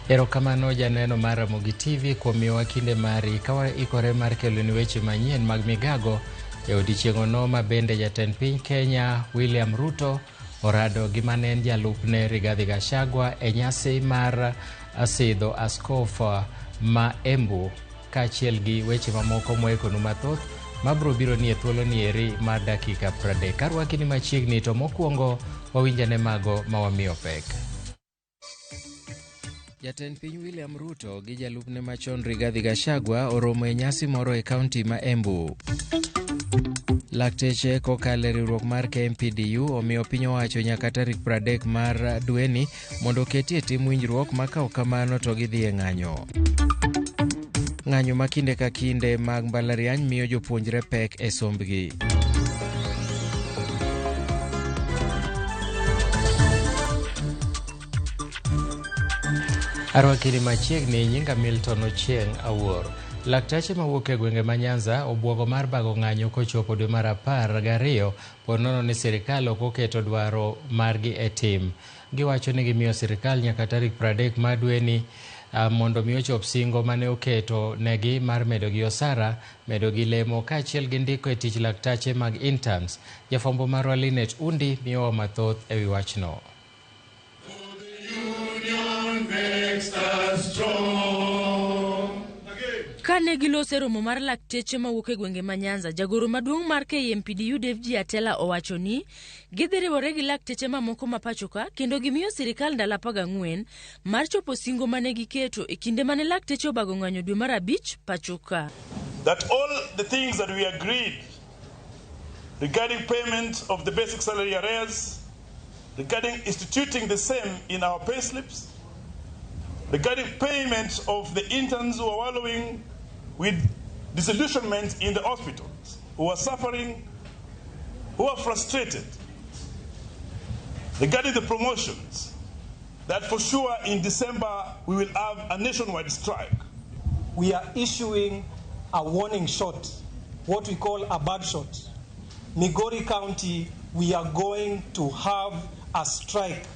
Erokamano janeno mar Ramogi TV kuom miyowa kinde mari ka waikore mar keloni weche manyien mag migago e odiechieng'ono ma bende jatend piny Kenya William Ruto orado gi mane en jalupne Rigathi Gachagua e nyasi mar sidho askof ma Embu kaachiel gi weche mamoko moikonu mathoth mabro biro ni e thuolo ni eri mar dakika 30. Arwaki ni machiegni to mokwongo wawinjane mago ma wamiyo pek. Jatend piny William Ruto gi jalupne machon Rigathi Gachagua oromo e nyasi moro e kaunti ma Embu. Lakteche kokalo e riwruok mar KMPDU omiyo piny owacho nyaka tarik 30 mar dweni mondo oketie tim winjruok ma ka ok kamano to gidhi e ng'anyo. Ng'anyo ma kinde ka kinde mag mbalariany miyo jopuonjre pek e sombgi. Arwakini machiegni nyinga Milton Ochieng' Awuor. Laktache mawuok e gwenge ma Nyanza obwogo mar bago ng'anyo kochopo dwe mar 12 po nono ni sirikal ok oketo dwaro margi e tim. Giwacho ni gimiyo sirikal nyaka tarik 30 mar dweni mondo mi ochop singo mane oketo negi mar medogi osara, medogi lemo kaachiel gi ndiko e tich laktache mag interns. Jafwambo marwa Linet Undi miyowa mathoth e wi wachno. Kane giloso e romo mar lakteche mawuok e gwenge ma Nyanza, jagoro maduong' mar KMPDU Devji Atela owacho ni gidhi riwore gi lakteche mamoko ma pachoka kendo gimiyo sirikal ndalo 14 mar chopo singo mane giketo e kinde mane lakteche obago ng'anyo dwe mar 5 pachoka. That all the things that we agreed regarding payment of the basic salary arrears, regarding instituting the same in our pay slips, regarding payment of the interns who are wallowing with disillusionment in the hospitals, who are suffering, who are frustrated, regarding the promotions, that for sure in December we will have a nationwide strike. We are issuing a warning shot, what we call a bad shot. Migori County, we are going to have a strike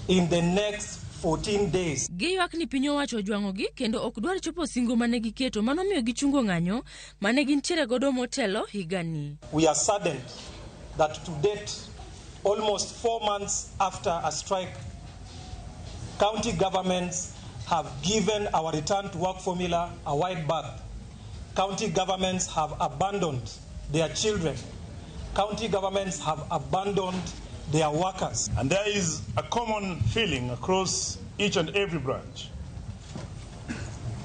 in the next 14 days. Giywak ni piny owacho ojwang'ogi kendo ok dwar chopo singo mane giketo manomiyo gichungo ng'anyo mane gintiere godo motelo higani. We are saddened that to date, almost 4 months after a strike, county governments have given our return to work formula a wide berth. County governments have abandoned their children. County governments have abandoned their workers. And there is a common feeling across each and every branch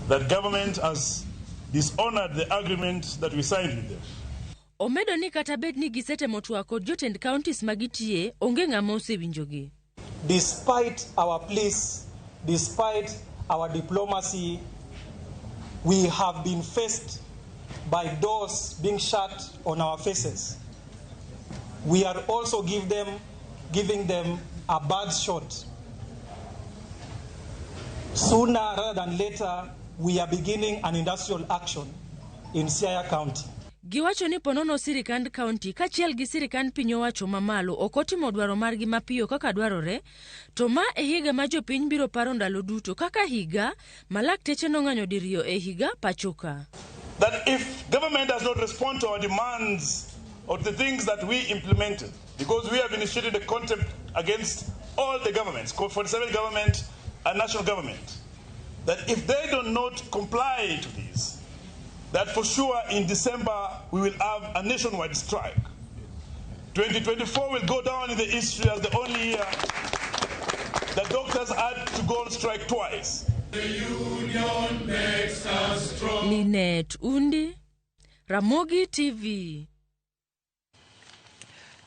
that government has dishonored the agreement that we signed with them. Omedo ni kata bed ni gisetemo twak kod jotend counties ma gitiye, onge ng'ama osewinjogi. Despite our pleas, despite our diplomacy, we have been faced by doors being shut on our faces. We are also giving them a bad shot. Sooner rather than later, we are beginning an industrial action in Siaya County. Giwacho ni ponono sirikand county kaachiel gi sirikand piny owacho mamalo ok otimo dwaro margi mapiyo kaka dwarore, to ma e higa ma jopiny biro paro ndalo duto kaka higa ma lakteche nong'anyo diriyo e higa pachoka. That if government does not respond to our demands or the things that we implemented, because we have initiated a contempt against all the governments, 47 government and national government, that if they do not comply to this, that for sure in December we will have a nationwide strike. 2024 will go down in the history as the only year that doctors had to go on strike twice. The union makes us strong. Linet Undi, Ramogi TV.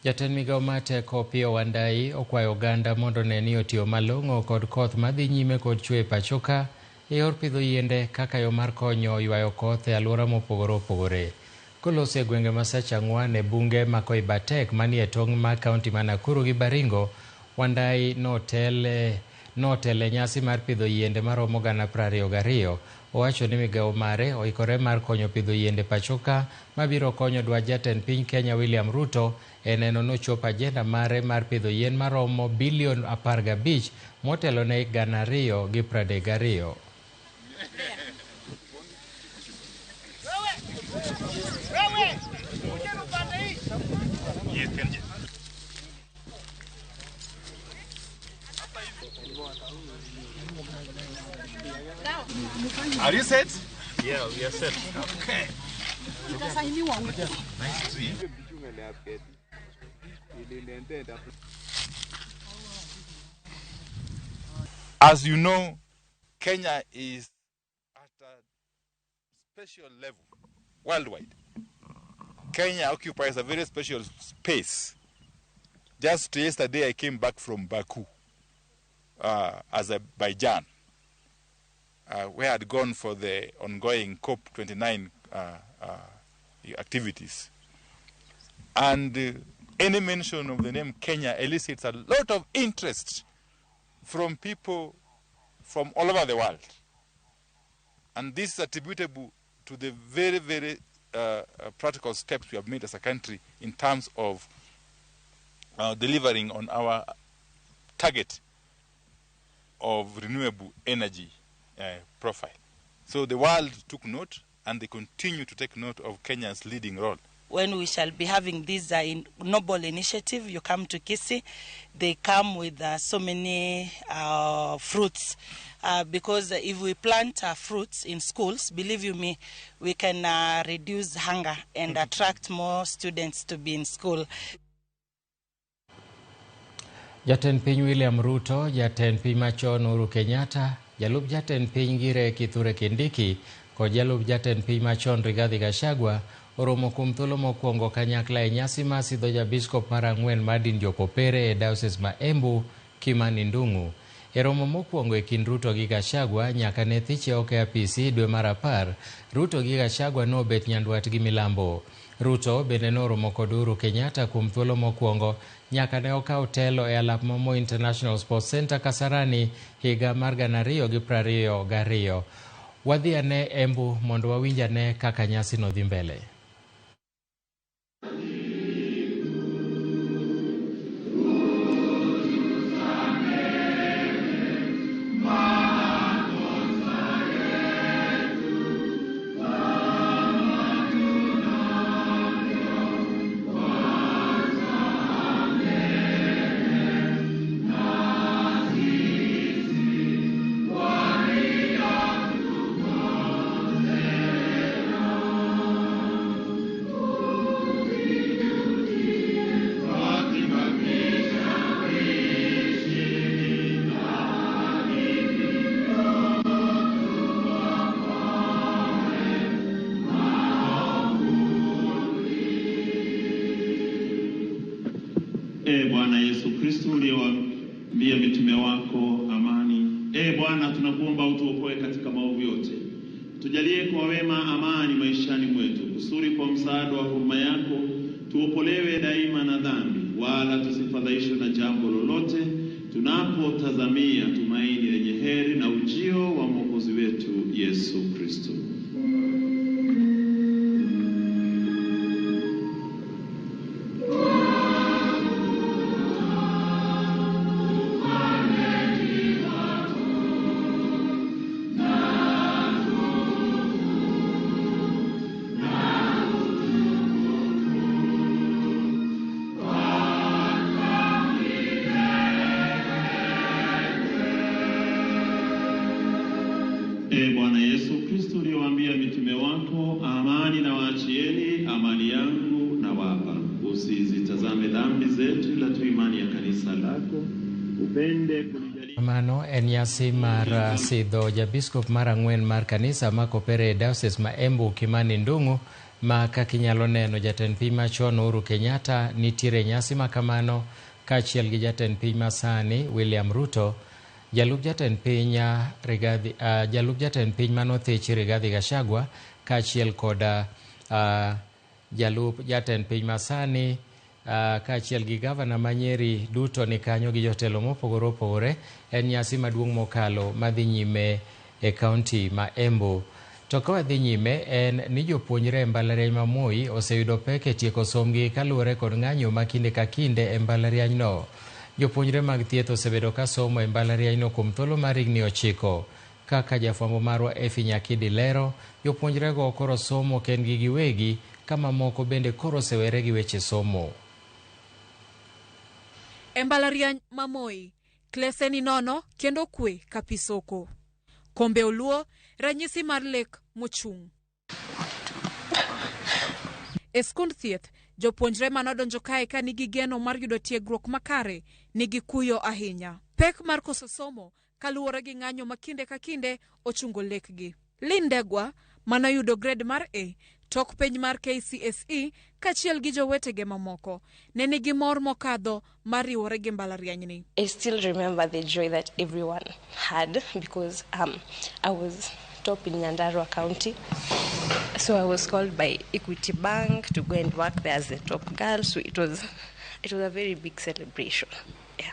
Jatend migawo mar teko Opiyo Wandayi okwayo oganda mondo one ni otiyo malong'o kod koth madhi nyime kod chwe e pachoka e yor pidho yiende kaka yo mar konyo ywayo koth e alwora mopogore opogore. Koloso e gwenge ma Sachang'wan e bunge ma Koibatek manie tong' mar kaunti ma Nakuru gi Baringo, Wandayi notelo e nyasi mar pidho yiende maromo gana 22. Owacho ni migawo mare oikore mar konyo pidho yiende pachoka mabiro konyo dwach jatend piny Kenya William Ruto e neno nochopo ajenda mare mar pidho yien maromo bilion 15 motelo ne 2032. Are you set? Yeah, we are set. Okay. Nice tree. As you know, Kenya is at a special level worldwide. Kenya occupies a very special space. Just yesterday, I came back from Baku, Azerbaijan, where I had gone for the ongoing COP29 activities. And any mention of the name Kenya elicits a lot of interest from people from all over the world. And this is attributable to the very, very practical steps we have made as a country in terms of delivering on our target of renewable energy profile. So the world took note, and they continue to take note of Kenya's leading role. When we shall be having this noble initiative, you come to Kisii, they come with so many fruits. Because if we plant fruits in schools, believe you me, we can reduce hunger and attract more students to be in school. Jatend piny William Ruto, jatend piny machon Uhuru Kenyatta, jalup jatend piny Ngire Kithure Kindiki kod jalup jatend piny machon Rigathi Gachagua oromo kuom thuolo mokwongo kanyakla e nyasi mar sidho jabiskop mar ang'wen mar din jokopere e diocese ma Embu, Kimani Ndung'u. E romo mokwongo e kind Ruto gi Gachagua nyaka ne thiche oko e apisi dwe mar 10, Ruto gi Gachagua nobet nyandwat gi milambo. Ruto bende noromo kod Uhuru Kenyatta kuom thuolo mokwongo nyaka ne okaw telo e alap ma Moi International Sports Center Kasarani higa mar 2022. Wadhi ane Embu mondo wawinj ane kaka nyasi no dhi mbele. Bwana Yesu Kristo, uliyewaambia mitume wako amani. Bwana, tunakuomba utuokoe katika maovu yote. Tujalie kwa wema amani maishani mwetu, kusudi kwa msaada wa huruma yako tuopolewe daima na dhambi, wala tusifadhaishwe na jambo lolote, tunapotazamia tumaini lenye heri na ujio wa Mwokozi wetu Yesu Kristo. Bwana Yesu Kristo, uliyewaambia mitume wako, amani na waachieni, amani yangu na wapa. Usizitazame dhambi zetu, ila tu imani ya kanisa lako. Upende kulijalia. Mano en nyasi mar sidho jabiskop mar ang'wen mar kanisa ma Kopere e diocese ma Embu Kimani Ndung'u, ma kaka inyalo neno jatend piny machon Uhuru Kenyatta nitiere nyasi ma kamano kaachiel gi jatend piny masani William Ruto. Jalup jatend piny Rigathi, jalup jatend piny manothichi Rigathi Gachagua kaachiel kod jalup jatend piny masani Kaachiel gi gavana ma Nyeri duto ni kanyo gi jotelo mopogore opogore. En nyasi maduong' mokalo madhi nyime e kaunti ma Embu. To ka wadhi nyime en ni jopuonjre e mbalariany ma Moi oseyudo pek e tieko sombgi kaluwore kod ng'anyo ma kinde ka kinde e mbalarianyno. Jopuonjre mag thieth osebedo ka somo e mbalarianyno kuom thuolo mar higni 9. Kaka jafwambo marwa Effie Nyakidi lero, jopuonjrego koro somo kendgi giwegi ka mamoko bende koro osewere gi weche somo. E mbalariany ma Moi, klese ni nono kendo kwe ka pi soko. Kombe oluo, ranyisi mar lek mochung'. E skund thieth, jopuonjre manodonjo kae ka nigi geno mar yudo tiegruok makare nigi kuyo ahinya. Pek mar koso somo kaluwore gi ng'anyo ma kinde ka kinde ochungo lekgi. Lynn Ndegwa manoyudo grade mar A tok penj mar KCSE kaachiel gi jowetege mamoko ne nigi mor mokadho mar riwore gi mbalarianyni. I still remember the joy that everyone had because I was top in Nyandarua County. So I was called by Equity Bank to go and work there as the top girl. So it was a very big celebration. Yeah.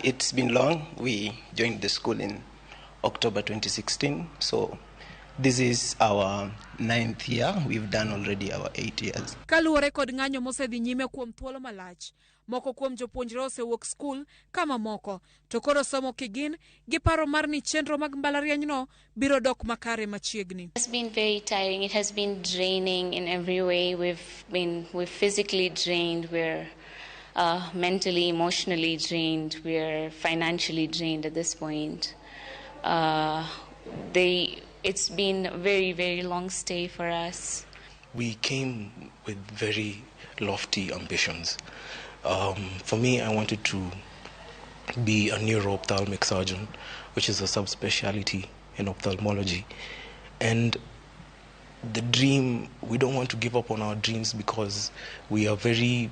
It's been long. We joined the school in October 2016. So this is our 9th year. We've done already our 8 years. Kaluwore kod ng'anyo mosedhi nyime kuom thuolo malach, moko kuom jopuonjre osewuok skul kama moko to koro somo kigin gi paro mar ni chenro mag mbalarianyno biro dok makare machiegni. It's been very tiring. It has been draining in every way. We're physically drained. We're mentally, emotionally drained. We're financially drained at this point. It's been a very, very long stay for us. We came with very lofty ambitions. For me, I wanted to be a neuro-ophthalmic surgeon, which is a subspecialty in ophthalmology. And the dream, we don't want to give up on our dreams because we are very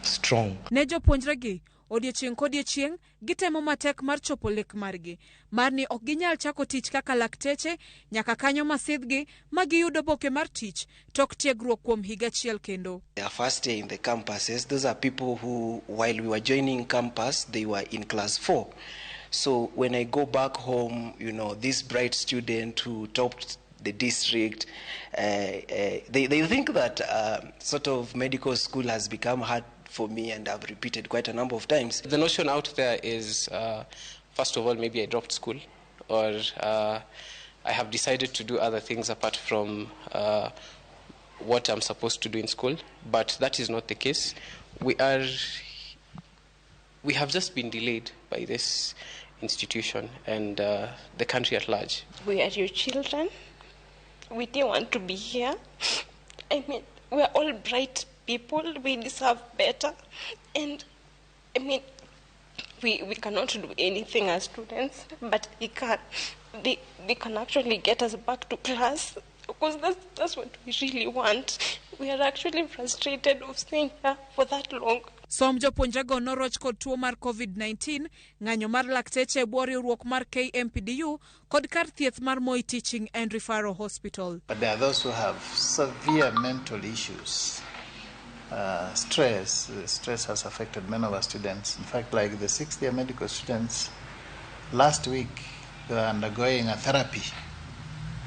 strong. Ne jopuonjregi odiechieng' kodiechieng' gitemo matek mar chopo lek margi mar ni ok ginyal chako tich kaka lakteche nyaka kanyo masidhgi ma giyudo boke mar tich tok tiegruok kuom higa achiel kendo. Their first day in the campuses, those are people who, while we were joining campus, they were in class 4. So when I go back home, you know, this bright student who topped the district, they think that sort of medical school has become hard for me, and I've repeated quite a number of times. The notion out there is, first of all, maybe I dropped school, or I have decided to do other things apart from what I'm supposed to do in school, but that is not the case. We have just been delayed by this institution and the country at large. We are your children. We didn't want to be here. I mean, we are all bright people. We deserve better. And I mean, we cannot do anything as students, but they can. They can actually get us back to class, because that's what we really want. We are actually frustrated of staying here for that long. Som jopuonjrego noroch kod tuo mar COVID-19, ng'anyo mar lakteche e bwo riwruok mar KMPDU kod kar thieth mar Moi Teaching and Referral Hospital. But there are those who have severe mental issues. Stress has affected many of our students. In fact, like the 6th-year medical students, last week they were undergoing a therapy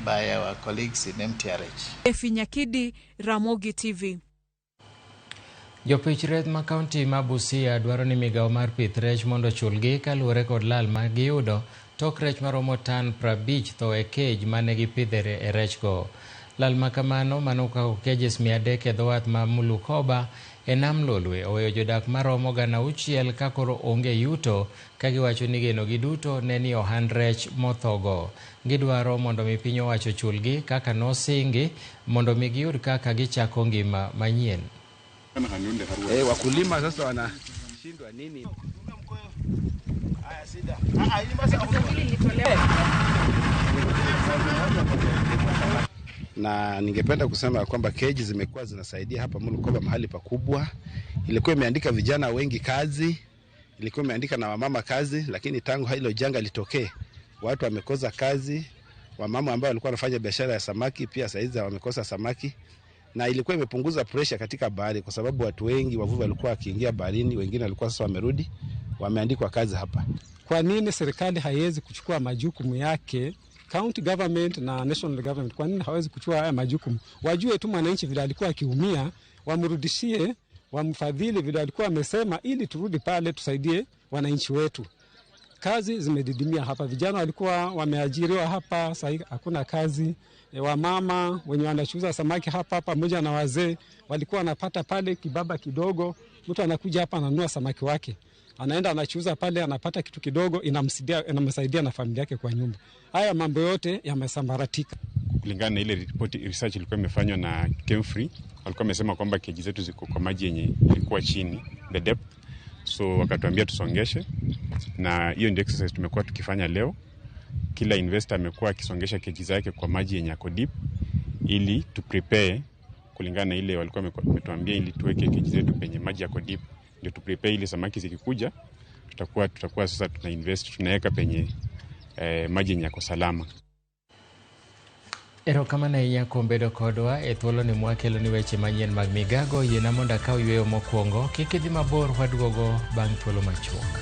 by our colleagues in MTRH. Effie Nyakidi, Ramogi TV. Jopich rech ma kaunti ma Busia dwaro ni migawo mar pith rech mondo ochulgi kaluwore kod lal ma giyudo tok rech maromo tan 50 tho e kej mane gipidhe e rechgo. Lal ma kamano manokako cages 300 e dho wath ma Mulukoba e nam Lolwe oweyo jodak maromo 6,000 ka koro onge yuto ka giwacho ni genogi duto ne ni ohand rech mothogo. Gidwaro mondo mi piny owacho ochulgi kaka nosingi mondo mi giyud kaka gichako ngima manyien. Wakulima sasa wanashindwa nini? Na ningependa kusema kwamba keji zimekuwa zinasaidia hapa Mulukoba mahali pakubwa. Ilikuwa imeandika vijana wengi kazi, ilikuwa imeandika na wamama kazi, lakini tangu hilo janga litokee watu wamekosa kazi. Wamama ambao walikuwa wanafanya biashara ya samaki pia saizi wamekosa samaki. Na ilikuwa imepunguza pressure katika bahari kwa sababu watu wengi wavuvi walikuwa wakiingia baharini, wengine walikuwa sasa wamerudi, wameandikwa kazi hapa. Kwa nini serikali haiwezi kuchukua majukumu yake? County government na national government, kwa nini hawezi kuchukua haya majukumu? Wajue tu mwananchi vile alikuwa akiumia, wamrudishie, wamfadhili vile alikuwa amesema, ili turudi pale tusaidie wananchi wetu. Kazi zimedidimia hapa, vijana walikuwa wameajiriwa hapa, sasa hakuna kazi. Wamama wenye wanachuuza samaki hapa pamoja na wazee walikuwa wanapata pale kibaba kidogo, mtu anakuja hapa ananunua samaki wake, anaenda anachuuza pale, anapata kitu kidogo, inamsaidia na familia yake kwa nyumba. Haya mambo yote yamesambaratika. Kulingana na ile report research ilikuwa imefanywa na Kemfrey, walikuwa wamesema kwamba keji zetu ziko kwa maji yenye ilikuwa chini, the depth, so wakatuambia tusongeshe, na hiyo ndio exercise tumekuwa tukifanya leo. Kila investor amekuwa akisongesha keji zake kwa maji yenye yako deep ili tu prepare kulingana na ile walikuwa wametuambia, ili tuweke keji zetu penye maji yako deep, ndio tu prepare ili samaki zikikuja tutakuwa sasa tuna invest, tunaweka penye maji yenye yako salama. Erokamano ahinya kuom bedo kodwa e thuoloni mwakeloni weche manyien mag migago. Yiena mondo akaw yueyo mokwongo, kik idhi mabor, waduogo bang' thuolo machuok.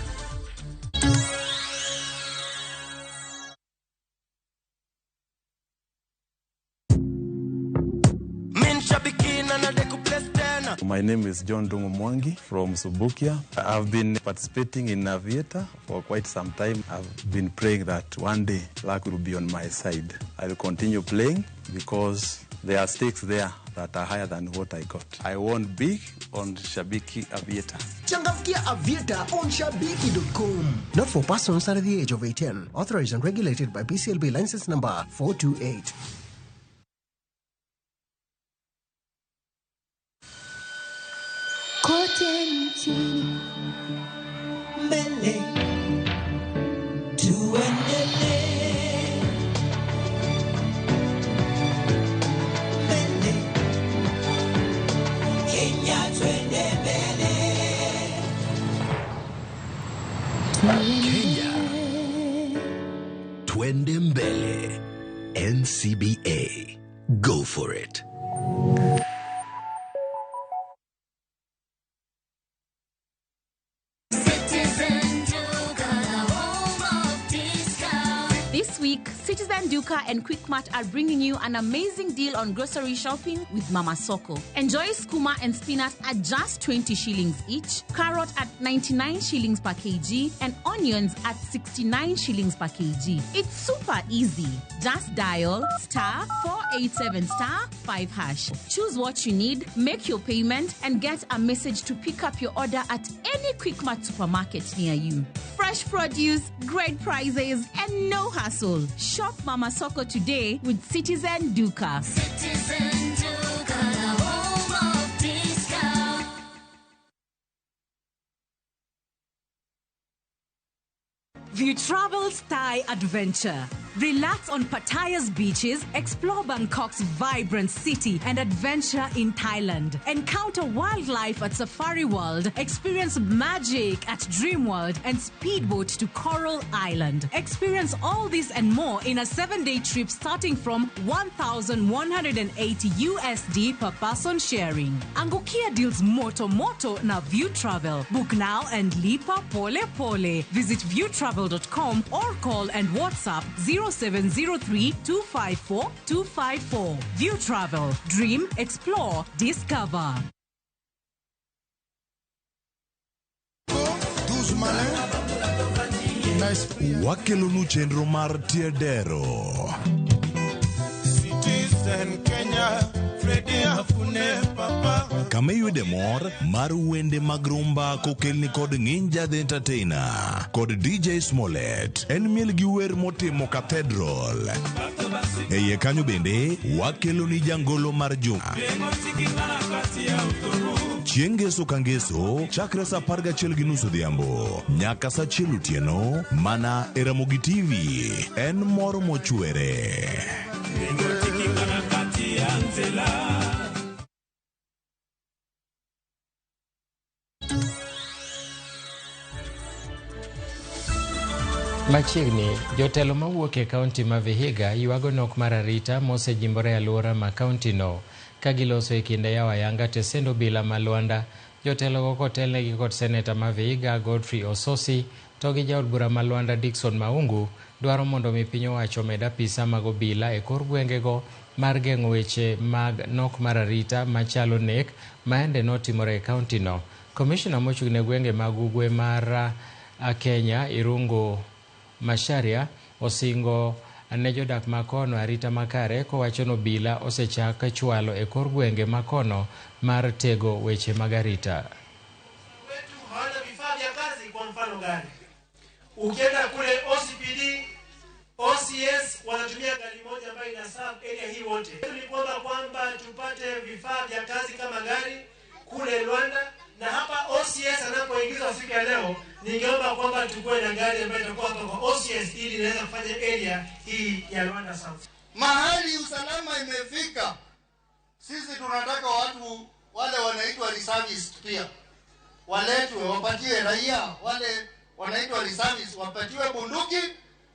My name is John Dungu Mwangi from Subukia. I've been participating in Aviator for quite some time. I've been praying that one day luck will be on my side. I will continue playing because there are stakes there that are higher than what I got. I won big on Shabiki Aviator. Changamkia Aviator on Shabiki.com. Not for persons under the age of 18. Authorized and regulated by BCLB license number 428. Kote nchini mbele tuendele mbele Kenya twende mbele. Kenya twende mbele. NCBA, go for it. This week, Citizen Duka and Quickmart are bringing you an amazing deal on grocery shopping with Mama Soko. Enjoy skuma and spinach at just 20 shillings each, carrot at 99 shillings per kg, and onions at 69 shillings per kg. It's super easy. Just dial *487 *5#. Choose what you need, make your payment, and get a message to pick up your order at any Quickmart supermarket near you. Fresh produce, great prices, and no hassle. Shop Mama Soko today with Citizen Duka. Citizen Duka, the home of discount. View Travel's Thai Adventure. Relax on Pattaya's beaches, explore Bangkok's vibrant city, and adventure in Thailand. Encounter wildlife at Safari World, experience magic at Dream World, and speedboat to Coral Island. Experience all this and more in a 7-day trip starting from 1,180 USD per person sharing. Angukia deals moto moto na View Travel. Book now and lipa pole pole. Visit viewtravel.com or call and WhatsApp 0703 254 254. View Travel. Dream, explore, discover. Wakelonu chenro mar Tiedero. Citizen Kenya, Freddy Afune Papa. Kama iyude mor mar wende mag rumba kokelni kod Nginja the Entertainer kod DJ Smollett. En miel gi wer motimo Cathedral. E iye kanyo bende wakeloni jangolo mar juma. Chieng' ngeso ka ngeso chakre saa 11:30 odhiambo nyaka saa 1 otieno mana e Ramogi TV. En mor mochwere. Machiegni, jotelo mawuok e kaunti ma Vihiga ywago nok mar arita mosejimbore e alwora ma kaunti no. Ka giloso e kinde yawo ayanga tesend obila ma Luanda, jotelogo kotelnegi kod seneta ma Vihiga Godfrey Ossosi to gi jaod bura ma Luanda Dickson Maungu dwaro mondo mi piny owacho omed apisa mag obila e kor gwengego mar geng'o weche mag nok mar arita machalo nek maende notimore e kaunti no. Komishona mochung' ne gwenge mag ugwe mar Kenya Irungu Macharia osingo ne jodak ma kono arita makare kowacho ni obila osechak chwalo e kor gwenge ma kono mar tego weche mag arita. Hawana vifaa vya kazi, kwa mfano gari. Ukienda kule OCPD, OCS wanatumia gari moja ambayo ina serve area hii wote. Ni kuomba kwamba tupate vifaa vya kazi kama gari kule Luanda, na hapa OCS anapoingizwa siku ya leo, ningeomba kwamba tukue na gari ambayo itakuwa hapa kwa OCS ili inaweza kufanya area hii ya Luanda South. Mahali usalama imefika, sisi tunataka watu wale wanaitwa reservist pia waletwe, wapatie raia wale wanaitwa reservist, wapatiwe bunduki,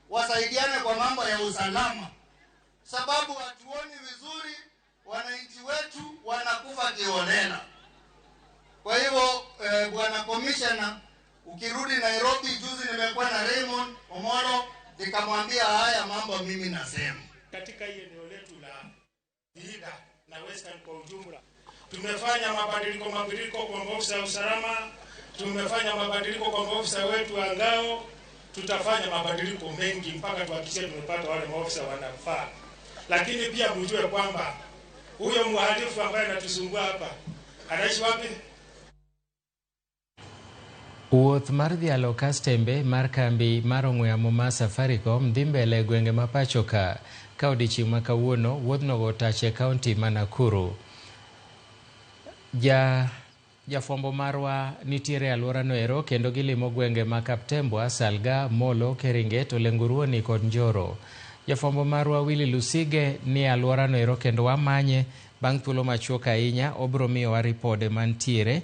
wasaidiane kwa mambo ya usalama, sababu hatuoni vizuri, wananchi wetu wanakufa kiholela. Kwa hivyo bwana commissioner, ukirudi Nairobi, juzi nimekuwa na Raymond Omolo, nikamwambia haya mambo mimi nasema. Katika hii eneo letu la Vihiga na Western kwa ujumla, tumefanya mabadiliko kwa maofisa ya usalama, tumefanya mabadiliko kwa maofisa wetu wa ngao, tutafanya mabadiliko mengi mpaka tuhakikishe tumepata wale maofisa wanafaa. Lakini pia mjue kwamba huyo mhalifu ambaye anatusumbua hapa anaishi wapi? Wuoth mar dhialo kastembe mar kambi mar ong'we yamo ma Safaricom dhi mbele e gwenge ma pacho ka. Ka odiechieng' ma kawuono, wuodhno otache kaunti ma Nakuru. Jafwambo marwa nitiere e alworano ero kendo gilimo gwenge ma Kaptembwa, Salga, Molo, Keringet, Olenguruoni kod Njoro. Jafwambo marwa Willy Lusige ni e alworano ero kendo wamanye bang' thuolo machuok ahinya obiro miyowa ripode mantiere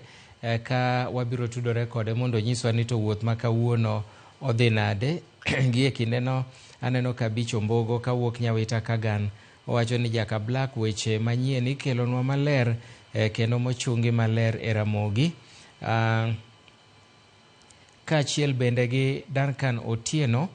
ka wabiro tudore kode mondo onyiswa ni to wuoth ma kawuono odhi nade. Gi e kindeno aneno ka Bicho Mbogo kawuok Nyawita Kagan owacho ni Jaka Black weche manyien ikelonwa maler kendo mochungi maler e Ramogi. Kaachiel bende gi Duncan Otieno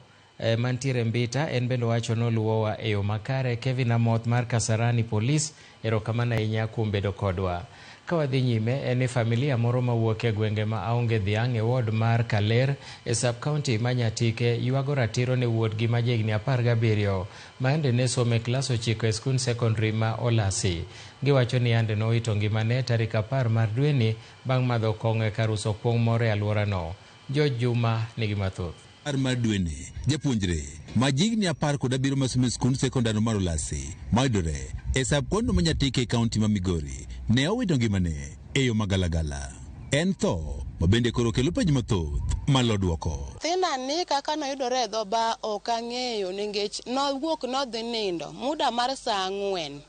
mantiere Mbita, en bende owacho noluwowa e yo makare. Kevin Amoth mar Kasarani Police, erokamano ahinya kuom bedo kodwa. Ka wadhi nyime, en ni familia moro mawuok e gwenge ma Aonge Dhiang' e ward mar Kaler e sub-county ma Nyatike ywago ratiro ne wuodgi ma jahigni 17 ma ande ne somo e klas 9 e skund sekondari ma Olasi. Giwacho ni ande nowito ngimane tarik 10 mar dweni bang' madho kong'o e kar uso kuong' moro e alworano. George Juma nigi mathoth. Mar dweni, japuonjre ma jigni 17 masomo e skund sekondari mar Olasi mayudore e sub-county ma Nyatike e kaunti ma Migori ne owito ngimane e yo magalagala. En tho ma bende koro kelo penjo mathoth malo duoko. Nyathina ni kaka noyudore e dho bar ok ang'eyo nikech nowuok nodhi nindo muda mar saa 4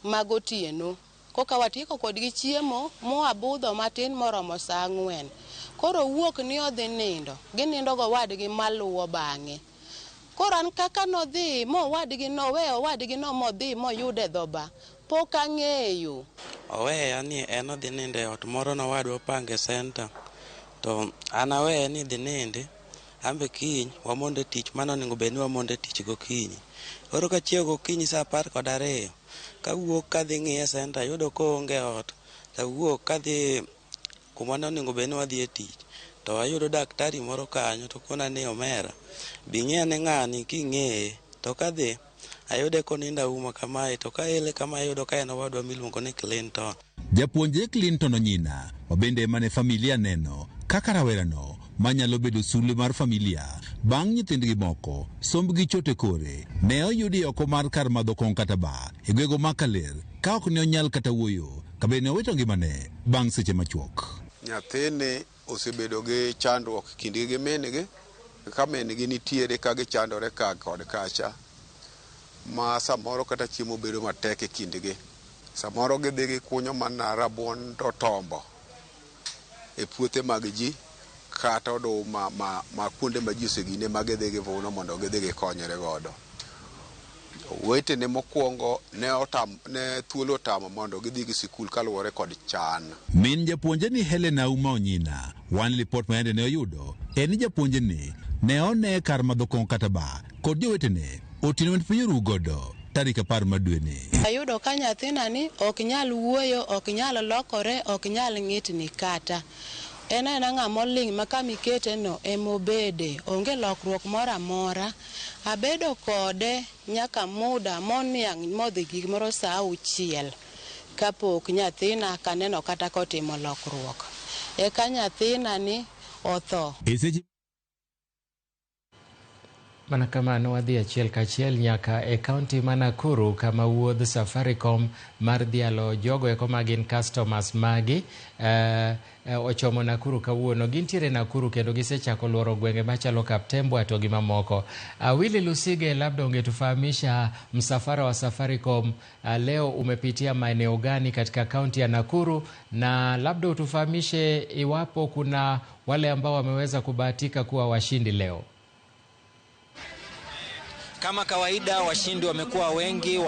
magotieno. Koka watieko kodgi chiemo moabudho matin moromo saa 4. Koro wuok ni odhi nindo, ginindo gowadgi maluwo bang'e. Koro an kaka nodhi mowadgi noweyo owadgi no modhi moyude dho bar, pok ang'eyo. Oweya ni en odhi nindo e ot moro nowadwa opange center, to an aweye ni dhi nindi, an be kiny wamondo e tich mane onego bed ni wamondo e tich gokinyi. Koro kachiew gokinyi saa 12 kawuok kadhi ng'iye center ayudo koonge e ot, tawuok kadhi kuma ne onego bed ni wadhi e tich to ayudo daktari moro kanyo to kona ni omera bi ng'i ng'ani king'eye to kadhi ayude konindo auma kamae to kaele kama ayudo ka en owadwa miluongo ni Clinton. Japuonjre Clinton Onyina ma bende mane familia neno kaka rawerano manyalo bedo sulwe mar familia bang' nyithindgi moko sombgi chote kore ne oyudi oko mar kar madho kong'o kata bar e gwego ma Kaler ka ok ne onyal kata wuoyo ka bende ne owito ngimane bang' seche machuok. Nyathini osebedo gi chandruok kindgi gi min-gi, ka min-gi nitiere ka gichandore ka kod kacha, ma samoro kata chiemo bedo matek e kindgi. Samoro gidhi gikunyo mana rabuon to tombo e puothe mag ji kata oduma ma kuonde ma ji osegine ma gidhi givuno mondo gidhi gikonyre godo. Owetene mokwongo ne otam, ne thuolo otamo mondo gidhi gi sikul kaluwore kod chan. Min japuonje ni Helena Auma Onyina, wan lipot ma yande ne oyudo en ni japuonje ni ne one kar madho kong'o kata ba kod jowetene otieno man piny oru godo tarik 10 mar dweni. Ayudo ka nyathina ni ok nyal wuoyo, ok nyal lokore, ok nyal ng'itni kata. En aena ng'ama oling' ma kama ikete no emobede, onge lokruok moro amora. Abedo kode nyaka muda moniang' modhi gimoro saa 6 kapok nyathina kaneno kata kotimo lokruok. Eka nyathina ni otho. Mana kamano wadhi achiel kachiel nyaka e kaunti ma Nakuru kama wuodh Safaricom mar dhialo jogo eko ma gin customers magi ochomo Nakuru kawuono. Gintiere Nakuru kendo gisechako luoro gwenge machalo Kaptembwa to gi mamoko. Willy Lusige, labda ungetufahamisha msafara wa Safaricom leo umepitia maeneo gani katika kaunti ya Nakuru, na labda utufahamishe iwapo kuna wale ambao wameweza kubahatika kuwa washindi leo. Kama kawaida washindi wamekuwa wengi,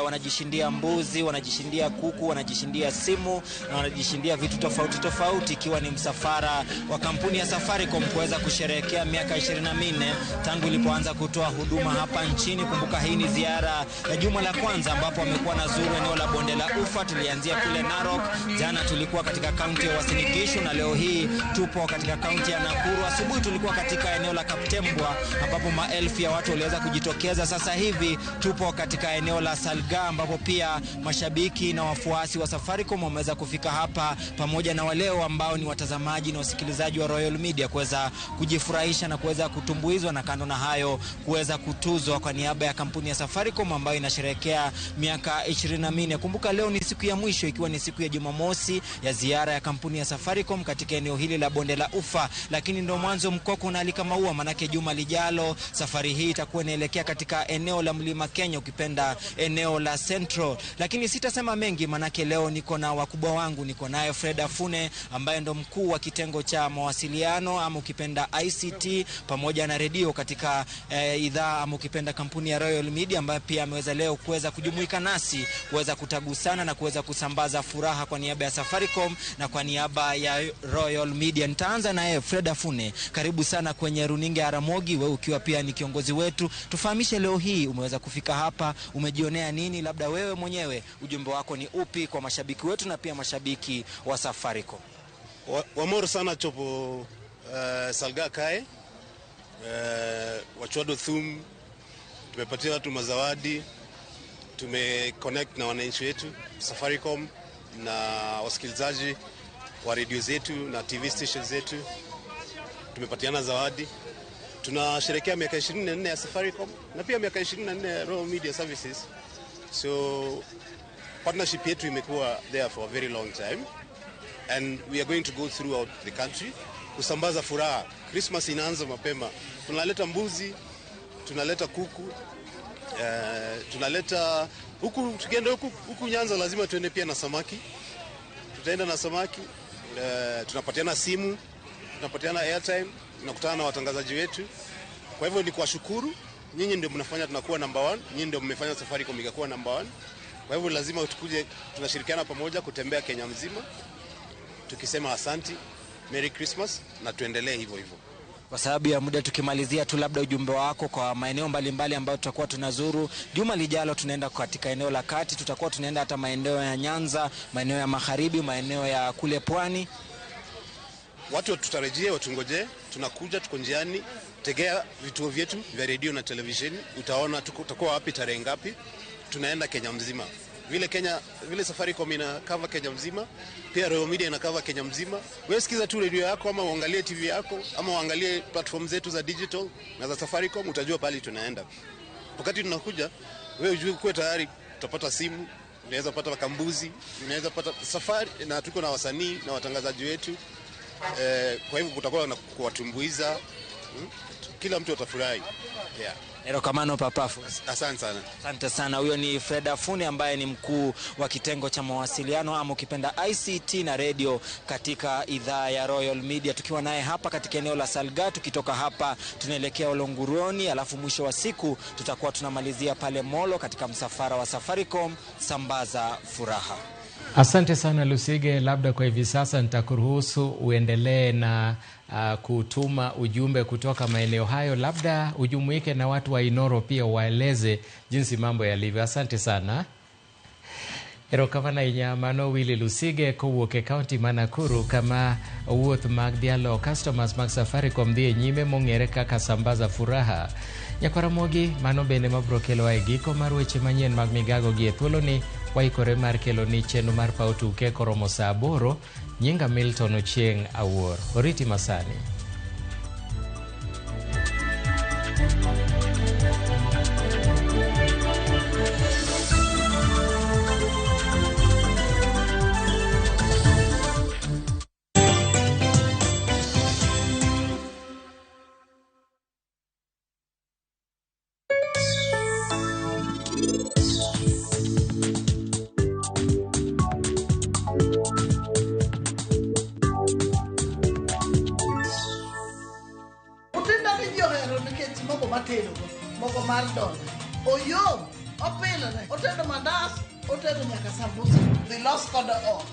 wanajishindia mbuzi, wanajishindia kuku, wanajishindia simu na wanajishindia vitu tofauti tofauti, ikiwa ni msafara wa kampuni ya Safaricom kuweza kusherehekea miaka 24 tangu ilipoanza kutoa huduma hapa nchini. Kumbuka hii ni ziara ya juma la kwanza ambapo wamekuwa na zuru eneo la Bonde la Ufa. Tulianzia kule Narok, jana tulikuwa katika kaunti ya Uasin Gishu na leo hii tupo katika kaunti ya Nakuru. Asubuhi tulikuwa katika eneo la Kaptembwa ambapo maelfu ya watu waliweza kujitokeza. Sasa hivi tupo katika eneo la Salga ambapo pia mashabiki na wafuasi wa Safaricom wameweza kufika hapa pamoja na waleo ambao ni watazamaji na wasikilizaji wa Royal Media kuweza kujifurahisha na kuweza kutumbuizwa, na kando na hayo kuweza kutuzwa kwa niaba ya kampuni ya Safaricom ambayo inasherehekea miaka 24. Kumbuka leo ni siku ya mwisho, ikiwa ni siku ya Jumamosi ya ziara ya kampuni ya Safaricom katika eneo hili la Bonde la Ufa, lakini ndio mwanzo mkoko na alika maua, manake juma lijalo safari hii itakuwa inaelekea katika eneo la Mlima Kenya, ukipenda eneo la Central. Lakini sitasema mengi manake leo niko na wakubwa wangu. Niko naye Fred Afune ambaye ndo mkuu wa kitengo cha mawasiliano ama ukipenda ICT pamoja na redio katika idhaa ama ukipenda kampuni ya Royal Media, ambaye pia ameweza leo kuweza kujumuika nasi kuweza kutagusana na kuweza kusambaza furaha kwa niaba ya Safaricom na kwa niaba ya Royal Media. Nitaanza naye Fred Afune, karibu sana kwenye runinga ya Ramogi, wewe ukiwa pia ni kiongozi wetu. Tufahamishe leo hii umeweza kufika hapa, umejionea nini? Labda wewe mwenyewe ujumbe wako ni upi kwa mashabiki wetu na pia mashabiki wa Safaricom? Wamor sana chopo Salga kae wachwado thum, tumepatia watu mazawadi, tumeconnect na wananchi wetu Safaricom na wasikilizaji wa radio zetu na TV station zetu, tumepatiana zawadi. Tunasherehekea miaka 24 ya Safaricom na pia miaka 24 ya Royal Media Services. So partnership yetu imekuwa there for a very long time and we are going to go throughout the country kusambaza furaha. Christmas inaanza mapema. Tunaleta mbuzi, tunaleta kuku, tunaleta huku, tukienda huku Nyanza lazima tuende pia na samaki. Tutaenda na samaki, tunapatiana simu, tunapatiana airtime, tunakutana na watangazaji wetu. Kwa hivyo ni kuwashukuru, nyinyi ndio mnafanya tunakuwa number 1, nyinyi ndio mmefanya Safaricom ikakuwa number 1. Kwa hivyo lazima tukuje, tunashirikiana pamoja kutembea Kenya mzima tukisema asanti, Merry Christmas na tuendelee hivyo hivyo. Kwa sababu ya muda tukimalizia tu, labda ujumbe wako kwa maeneo mbalimbali ambayo tutakuwa tunazuru. Juma lijalo tunaenda katika eneo la kati, tutakuwa tunaenda hata maeneo ya Nyanza, maeneo ya magharibi, maeneo ya kule pwani. Watu tutarejea, watungojee, tunakuja, tuko njiani. Tegea vituo vyetu vya redio na televisheni, utaona tutakuwa wapi, tarehe ngapi. Tunaenda Kenya mzima. Vile Safaricom ina cover Kenya mzima, pia Royal Media ina cover Kenya mzima. Wewe sikiza tu redio yako ama uangalie TV yako ama uangalie platform zetu za digital na za Safaricom, utajua pale tunaenda. Wakati tunakuja, wewe ujue kuwa tayari, utapata simu, unaweza pata makambuzi, unaweza pata safari, na tuko na wasanii na watangazaji wetu. Kwa hivyo kutakuwa na kuwatumbuiza. Kila mtu atafurahi. Yeah. Erokamano papafu. Asante sana. Asante sana. Huyo ni Fred Afuni ambaye ni mkuu wa kitengo cha mawasiliano ama ukipenda ICT na radio katika idhaa ya Royal Media, tukiwa naye hapa katika eneo la Salga. Tukitoka hapa tunaelekea Olonguroni, alafu mwisho wa siku tutakuwa tunamalizia pale Molo katika msafara wa Safaricom Sambaza Furaha. Asante sana Lusige, labda kwa hivi sasa nitakuruhusu uendelee na kutuma ujumbe kutoka maeneo hayo, labda ujumuike na watu wa Inoro pia waeleze jinsi mambo yalivyo. Asante sana. Erokamano ahinya mano Willy Lusige kowuok e kaunti ma Nakuru kama wuoth mag dhialo customers mag Safaricom dhi e nyime mong'ere kaka Sambaza Furaha. Nyakwaramogi mano bende mabiro kelowa e giko mar weche manyien mag migago gi e thuoloni waikore mar keloni chenro mar paw tuke koromo saa 8. Nyinga Milton Ochieng' Awuor. Oriti masani. Utinda ni ji ohero nikech mogo matedogo, mogo mar dola. Oyom, opilore, otedo mandas, otedo nyaka sambusa. Dhi los kodo ot.